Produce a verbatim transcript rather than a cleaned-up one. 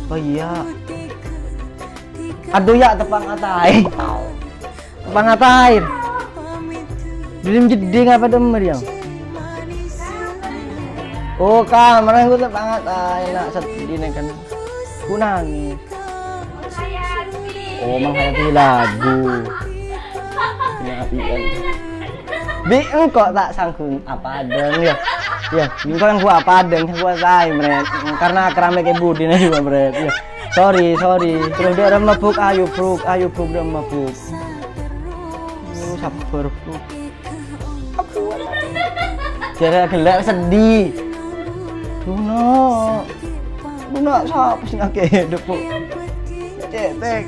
Oh iyâ. Adhu yâ', teppa' ngataè. Teppa' ngataè. Dulem jeddhing apa dâmmer yâ? Oh, Kang, marè engko' teppa' ngataè, na' sedih nèng kan. Ku nangis. Oh, menghayati lagu. Menghayati lagu. Bi' engko' ta' sangghung apadâ, yâ. Yâ, engko' sangghung apadâ, sangghung saè, Bret. Karena akrab mè' Budi nè juga, Bret. Yâ. Sorry, sorry. Terros dâ' remma, Buk. Ayo, Buk. Ayo, Buk, remma, Buk. Oh, sabbhâr, Buk. Jârèya ghellâ' sedih. Duna. Duna, sapa sè ngakè hidup, Buk? Cetek.